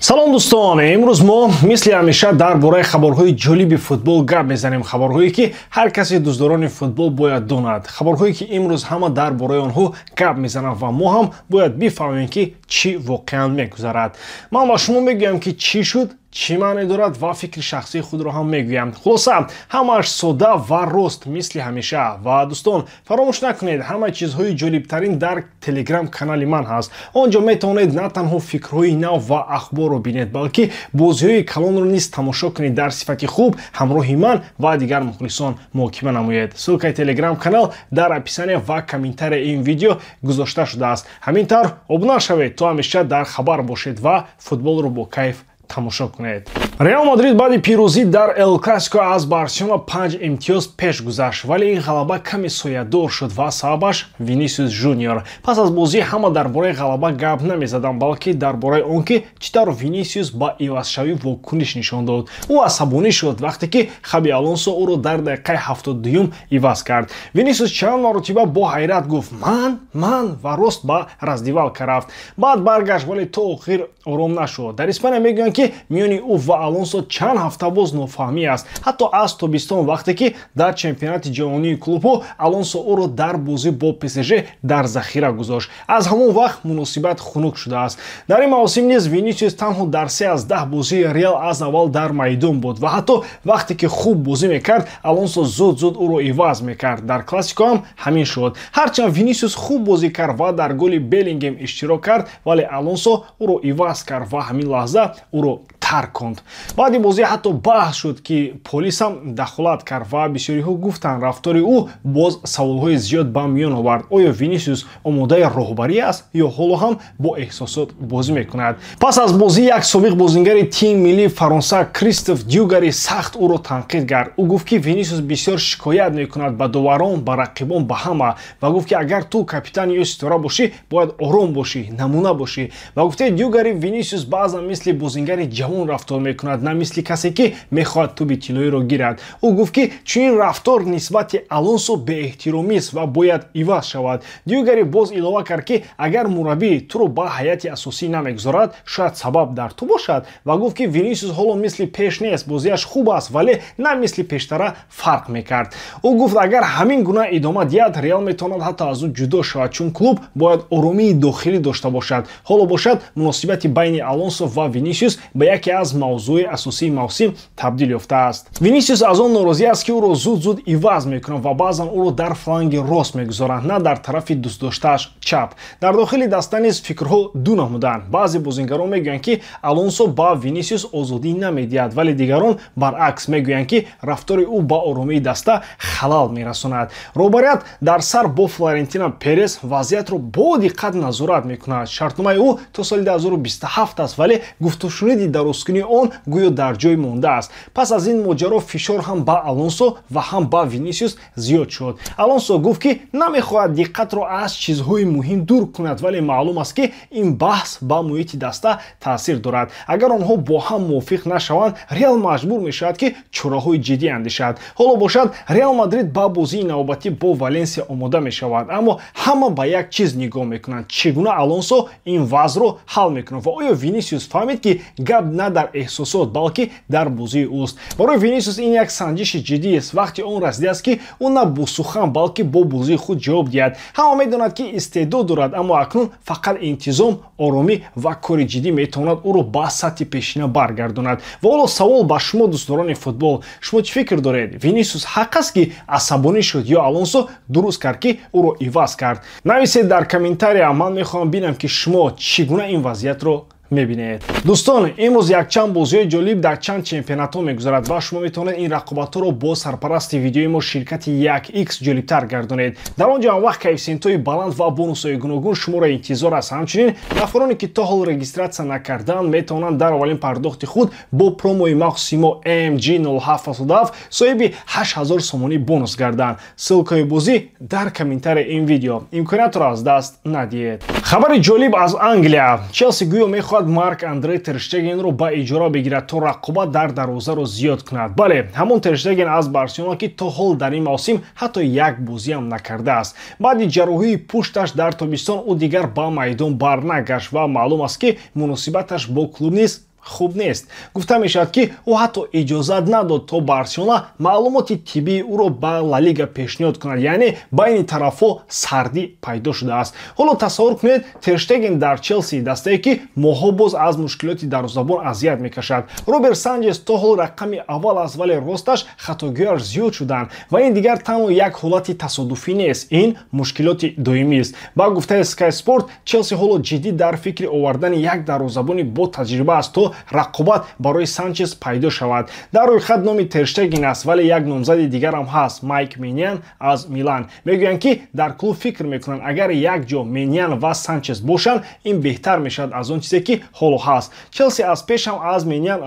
Салом, дӯстон! Имрӯз мо мисли ҳамеша дар бораи хабарҳои ҷолиби футбол гап мезанем, хабарҳое, ки ҳар касе дӯстдорони футбол бояд донад, хабарҳое, ки имрӯз ҳама дар бораи онҳо гап мезананд ва мо ҳам бояд бифаҳмем, ки чӣ воқеан мегузарад. Ман ба шумо мегӯям, ки чӣ шуд, чӣ маъне дорад ва фикри шахсии худро ҳам мегӯям. Хулоса, ҳамааш сода ва рост, мисли ҳамеша. Ва дӯстон, фаромӯш накунед, ҳама чизҳои ҷолибтарин дар Телеграм канали ман ҳаст. Он ҷо метавонед на танҳо фикрҳои нав ва ахборро бинед, балки бозиҳои калонро низ тамошо кунед дар сифати хуб, ҳамроҳи ман ва дигар мухлисон муҳокима намоед. Ссылкаи Телеграм канал дар описания ва комментарияи ин видео гузошта шудааст. Ҳамин тавр, обуна шавед, то ҳамеша дар хабар бошед ва футболро бо кайф тамошо кунед. Реал Мадрид баъди пирӯзӣ дар Эл Классико аз Барселона 5 имтиёз пеш гузашт, вале ин ғалаба каме соядор шуд ва сабабаш Винисиус Жуниор. Пас аз бозӣ ҳама дар бораи ғалаба гап намезаданд, балки дар бораи он, ки чӣ тавр Винисиус ба ивазшавӣ вокуниш нишон дод. Ӯ асабонӣ шуд, вақте ки Хаби Алонсо ӯро дар дақиқаи 72-юм иваз кард. Винисиус чанд маротиба бо ҳайрат гуфт: «Ман, ман?» ва рост ба раздевалка рафт. Баъд баргашт, вале то охир ором нашуд. Дар Испания мегӯянд, ки миёни ӯ ва Алонсо чанд ҳафта боз нофаҳмӣ аст, ҳатто аз тобистон, вақте ки дар чемпионати ҷаҳонии клубҳо Алонсо ӯро дар бозӣ бо ПСЖ дар захира гузошт. Аз ҳамон вақт муносибат хунук шудааст. Дар ин мавсим низ Винисиус танҳо дар 3 аз 10 бозии Реал аз аввал дар майдон буд ва ҳатто вақте ки хуб бозӣ мекард, Алонсо зуд зуд ӯро иваз мекард. Дар Классико ҳам ҳамин шуд. Ҳарчанд Винисиус хуб бозӣ кард ва дар голи Беллингем иштирок кард, вале Алонсо ӯро иваз кард ва ҳамин лаҳза ӯро тарк конд. Баъди бозӣ ҳатто баҳс шуд, ки полисам дахолат кард ва бисёриҳо гуфтанд, рафтори ӯ боз саволҳои зиёд ба миён овард: оё Винисиус омодаи роҳбарӣ аст ё ҳоло ҳам бо эҳсосот бозӣ мекунад? Пас аз бозӣ як собиқ бозингари тими миллии Фаронса, Кристоф Дюгари, сахт ӯро танқид кард. Ӯ гуфт, ки Винисиус бисёр шикоят мекунад ба доварон, ба рақибон, ба ҳама, ва гуфт, ки агар ту капитан ё ситора бошӣ, бояд ором бошӣ, намуна бошӣ. Ба гуфтаи Дюгари, Винисиус баъзан мисли бозингари ҷавон рафтор мекунад, на мисли касе, ки мехоҳад тӯби тиллоиро гирад. Ӯ гуфт, ки чунин рафтор нисбати Алонсо беэҳтиромист ва бояд иваз шавад. Дюгари боз илова кард, ки агар мураббӣ туро ба ҳайати асосӣ намегузорад, шояд сабаб дар ту бошад, ва гуфт, ки Винисиус ҳоло мисли пеш нест, бозиаш хуб аст, вале на мисли пештара фарқ мекард. Ӯ гуфт, агар ҳамин гуна идома диҳад, Реал метавонад ҳатто аз ӯ ҷудо шавад, чун клуб бояд оромии дохилӣ дошта бошад. Ҳоло бошад, муносибати байни Алонсо ва Винисиус ба яке аз мавзӯи асосии мавсим табдил ёфтааст. Винисиус аз он норозӣ аст, ки ӯро зуд зуд иваз мекунанд ва баъзан ӯро дар фланги рост мегузоранд, на дар тарафи дӯстдоштааш чап. Дар дохили даста низ фикрҳо ду намуданд. Баъзе бозингарон мегӯянд, ки Алонсо ба Винисиус озодӣ намедиҳад, вале дигарон баръакс мегӯянд, ки рафтори ӯ ба оромии даста халал мерасонад. Роҳбарият дар сар бо Флорентино Перес вазъиятро бо диққат назорат мекунад. Шартномаи ӯ то соли 2027 аст, вале гуфтушуниди дарозкунии он гӯё дар ҷой мондааст. Пас аз ин моҷаро фишор ҳам ба Алонсо ва ҳам ба Винисиус зиёд шуд. Алонсо гуфт, ки намехоҳад диққатро аз чизҳои муҳим дур кунад, вале маълум аст, ки ин баҳс ба муҳити даста таъсир дорад. Агар онҳо бо ҳам мувофиқ нашаванд, Реал маҷбур мешавад, ки чораҳои ҷиддӣ андешад. Ҳоло бошад, Реал Мадрид ба бозии навбатӣ бо Валенсия омода мешавад, аммо ҳама ба як чиз нигоҳ мекунанд: чӣ гуна Алонсо ин вазъро ҳал мекунад ва оё Винисиус фаҳмид, ки гап на дар эҳсосот, балки дар бозии ӯст. Барои Винисиус ин як санҷиши ҷиддист. Вақти он расидааст, ки ӯ на бо сухан, балки бо бозии худ ҷавоб диҳад. Ҳама медонад, ки истеъдод дорад, аммо акнун фақат интизом, оромӣ ва кори ҷиддӣ метавонад ӯро ба сатҳи пешина баргардонад. Ва ҳоло савол ба шумо, дӯстдорони футбол: шумо чӣ фикр доред? Винисиус ҳақ аст, ки асабонӣ шуд, ё Алонсо дуруст кард, ки ӯро иваз кард? Нависед дар комментария, ман мехоҳам бинам, ки шумо чӣ гуна ин вазъиятро мебинед. Дӯстон, имрӯз якчанд бозиҳои ҷолиб дар чанд чемпионатҳо мегузарад ва шумо метавонед ин рақобатҳоро бо сарпарасти видеои мо, ширкати 1X, ҷолибтар гардонед. Дар он ҷо ҳамвақт коэффисиентҳои баланд ва бонусҳои гуногун шуморо интизор аст. Ҳамчунин нафароне, ки то ҳол регистрация накардаанд, метавонанд дар аввалин пардохти худ бо промои махсуси мо MG0777 соҳиби 8000 сомонӣ бонус гарданд. Ссылкаи бозӣ дар комментарияи ин видео, имкониятро аз даст надиҳед. Хабари ҷолиб аз Англия: Челси гӯё мехоҳад Марк Андре Терштегенро ба иҷора бигирад, то рақобат дар дарвозаро зиёд кунад. Бале, ҳамон Терштеген аз Барселона, ки то ҳол дар ин мавсим ҳатто як бозиам накардааст. Баъди ҷарроҳии пушташ дар тобистон ӯ дигар ба майдон барнагашт ва маълум аст, ки муносибаташ бо клуб низ Хуб нест. Гуфта мешавад, ки ӯ ҳатто иҷозат надод, то Барселона маълумоти тиббии ӯро ба Ла Лига пешниҳод кунад, яъне байни тарафҳо сардӣ пайдо шудааст. Ҳоло тасаввур кунед, Терштеген дар Челси, дастае ки моҳҳо боз аз мушкилоти дарвозабон азият мекашад. Роберт Санчес то ҳол рақами аввал аст, вале росташ хатогиҳояш зиёд шуданд ва ин дигар танҳо як ҳолати тасодуфӣ нест, ин мушкилоти доимист. Ба гуфтаи Sky Sport, Челси ҳоло ҷиддӣ дар фикри овардани як дарвозабони бо таҷриба аст, то рақобат барои Санчес пайдо шавад. Дар рӯйхат номи Терштеген аст, вале як номзади дигарам ҳаст, Майк Менян аз Милан. Мегӯянд, ки дар клуб фикр мекунанд, агар як ҷо Менян ва Санчес бошанд, ин беҳтар мешавад аз он чизе, ки ҳоло ҳаст. Челси аз пеш ҳам аз Менян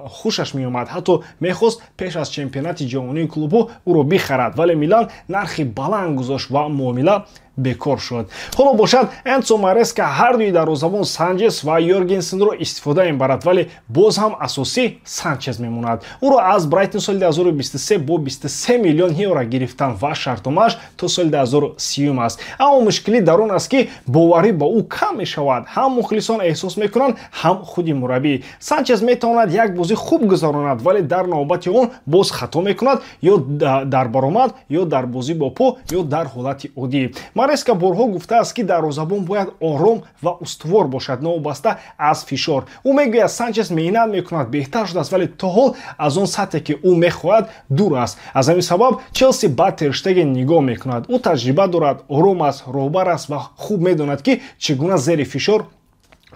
хушаш меомад, ҳатто мехост пеш аз чемпионати ҷаҳонии клубҳо ӯро бихарад, вале Милан нархи баланд гузошт ва муомила бекор шуд. Ҳоло бошад, Энсо Мареска ҳар дуи дарвозабон Санчес ва Йоргенсенро истифода мебарад, вале боз ҳам асосӣ Санчес мемонад. Ӯро аз Брайтон соли 2023 бо 23 миллион евро гирифтанд ва шартномааш то соли 2030 аст. Аммо мушкилӣ дар он аст, ки боварӣ ба ӯ кам мешавад. Ҳам мухлисон эҳсос мекунанд, ҳам худи мураббӣ. Санчес метавонад як бозӣ хуб гузаронад, вале дар навбати он боз хато мекунад, ё дар баромад, ё дар бозӣ бо по, ё дар ҳолати оддӣ. Мареска борҳо гуфтааст, ки дарвозабон бояд ором ва устувор бошад, новобаста аз фишор. Ӯ мегӯяд, Санчес меҳнат мекунад, беҳтар шудааст, вале то ҳол аз он сатҳе, ки ӯ мехоҳад, дур аст. Аз ҳамин сабаб Челси ба Терштеген нигоҳ мекунад. Ӯ таҷриба дорад, ором аст, роҳбар аст ва хуб медонад, ки чӣ гуна зери фишор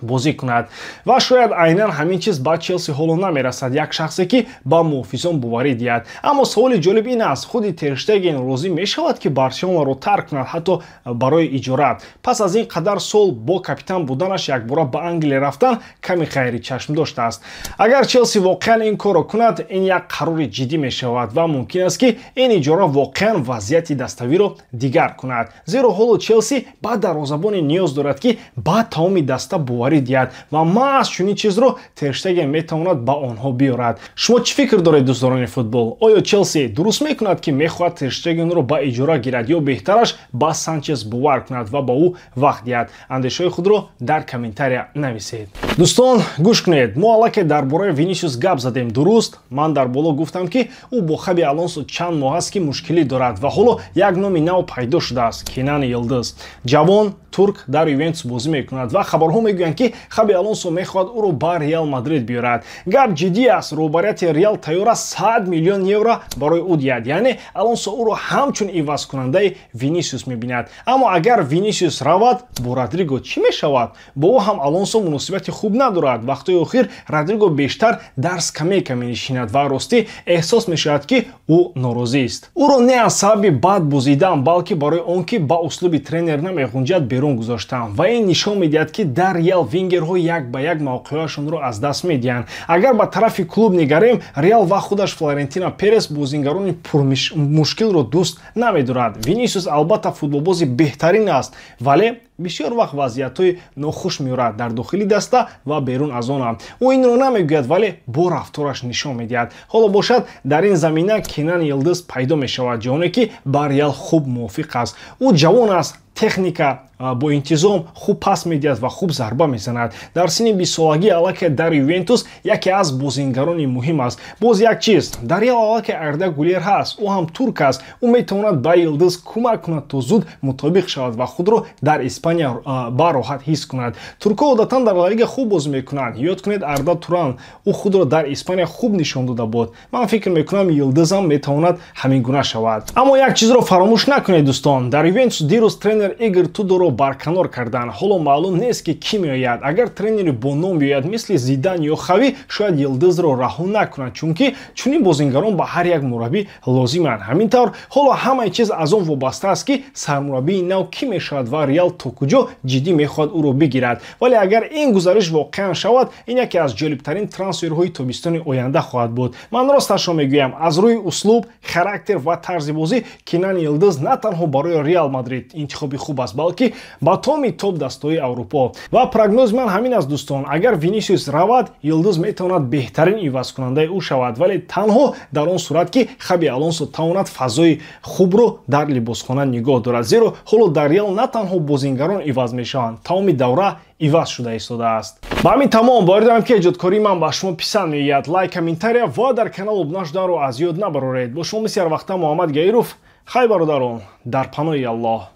бозӣ кунад. Ва шояд айнан ҳамин чиз ба Челси ҳоло намерасад, як шахсе, ки ба муҳофизон боварӣ диҳад. Аммо саволи ҷолиб ин аст: худи Терштеген розӣ мешавад, ки Барселонаро тарк кунад, ҳатто барои иҷора? Пас аз ин қадар сол бо капитан буданаш якбора ба Англия рафтан каме ғайричашмдошт аст. Агар Челси воқеан ин корро кунад, ин як қарори ҷиддӣ мешавад ва мумкин аст, ки ин иҷора воқеан вазъияти даставиро дигар кунад, зеро ҳоло Челси ба дарвозабоне ниёз дорад, ки ба тамоми даста боварӣ диҳад ва маҳз чунин чизро Терштеген метавонад ба онҳо биёрад. Шумо чӣ фикр доред, дӯстдорони футбол? Оё Челси дуруст мекунад, ки мехоҳад Терштегенро ба иҷора гирад, ё беҳтараш ба Санчес бовар кунад ва ба ӯ вақт диҳад? Андешаҳои худро дар комментария нависед. Дӯстон, гӯш кунед, мо аллакай дар бораи Винисиус гап задем, дуруст? Ман дар боло гуфтам, ки ӯ бо Хаби Алонсо чанд моҳ аст, ки мушкилӣ дорад ва ҳоло як номи нав пайдо шудааст, Кинан Йилдиз. Ҷавон турк дар Ювентус бозӣ мекунад ва хабарҳо мегӯянд, ки Хаби Алонсо мехоҳад ӯро ба Реал Мадрид биёрад. Гап ҷиддӣ аст: роҳбарияти Реал тайёр аст 100 миллион евро барои ӯ диҳад, яъне Алонсо ӯро ҳамчун ивазкунандаи Винисиус мебинад. Аммо агар Винисиус равад, бо Родриго чӣ мешавад? Бо ӯ ҳам Алонсо муносибати хуб надорад. Вақтҳои охир Родриго бештар дар скамейка менишинад ва ростӣ эҳсос мешавад, ки ӯ норозист. Ӯро не аз сабаби бад бозидан, балки барои он ки ба услуби тренер намеғунҷад, берун гузоштанд ва ин нишон медиҳад, ки дар Реал вингерҳо як ба як мавқеъашонро аз даст медиҳанд. Агар ба тарафи клуб нигарем, Реал ва худаш Флорентино Перес бозингарони пурмушкилро дӯст намедорад. Винисиус албатта футболбози беҳтарин аст, вале бисёр вақт вазъиятҳои нохуш меорад дар дохили даста ва берун аз онам. Ӯ инро намегӯяд, вале бо рафтораш нишон медиҳад. Ҳоло бошад, дар ин замина Кинан Йилдиз пайдо мешавад, ҷавоне, ки ба Реал хуб мувофиқ аст. Ӯ ҷавон аст, техника бо интизом, хуб пас медиҳад ва хуб зарба мезанад. Дар синни 20-солагӣ аллакай дар Ювентус яке аз бозингарони муҳим аст. Боз як чиз: дар Реал аллакай Арда Гулер ҳаст, ӯ ҳам турк аст. Ӯ метавонад ба Йилдиз кӯмак кунад, то зуд мутобиқ шавад ва худро дар Испания ба роҳат ҳис кунад. Туркҳо одатан дар Лалига хуб бозӣ мекунанд. Ёд кунед Арда Туран, ӯ худро дар Испания хуб нишон дода буд. Ман фикр мекунам, Йилдизам метавонад ҳамин гуна шавад. Аммо як чизро фаромӯш накунед, дӯстон: дар Ювентус дирӯз тренер Игор Тудорро барканор карданд. Ҳоло маълум нест, ки кӣ меояд. Агар тренери бо ном биёяд, мисли Зидан ё Хави, шояд Йилдизро раҳо накунад, чунки чунин бозингарон ба ҳар як мураббӣ лозиманд. Ҳамин тавр, ҳоло ҳамаи чиз аз он вобаста аст, ки сармураббии нав кӣ мешавад ва Реал то куҷо ҷиддӣ мехоҳад ӯро бигирад. Вале агар ин гузариш воқеан шавад, ин яке аз ҷолибтарин трансферҳои тобистони оянда хоҳад буд. Ман росташро мегӯям, аз рӯи услуб, характер ва тарзи бозӣ Кинан Йилдиз на танҳо барои Реал Мадрид интихоби клуби хуб аст, балки ба тамоми топ дастаҳои Аврупо. Ва прогнози ман ҳамин аст, дӯстон: агар Винисиус равад, Йилдиз метавонад беҳтарин ивазкунандаи ӯ шавад, вале танҳо дар он сурат, ки Хаби Алонсо тавонад фазои хубро дар либосхона нигоҳ дорад, зеро ҳоло дар Реал на танҳо бозингарон иваз мешаванд, тамоми давра иваз шуда истодааст. Ба ҳамин тамом. Боварӣ дорам, ки эҷодкории ман ба шумо писанд меояд. Лайк, комментария ва дар канал обуна шуданро аз ёд набароред. Бо шумо мисли ҳар вақта Муҳаммад Гаиров. Хай, бародарон, дар паноҳи Аллоҳ.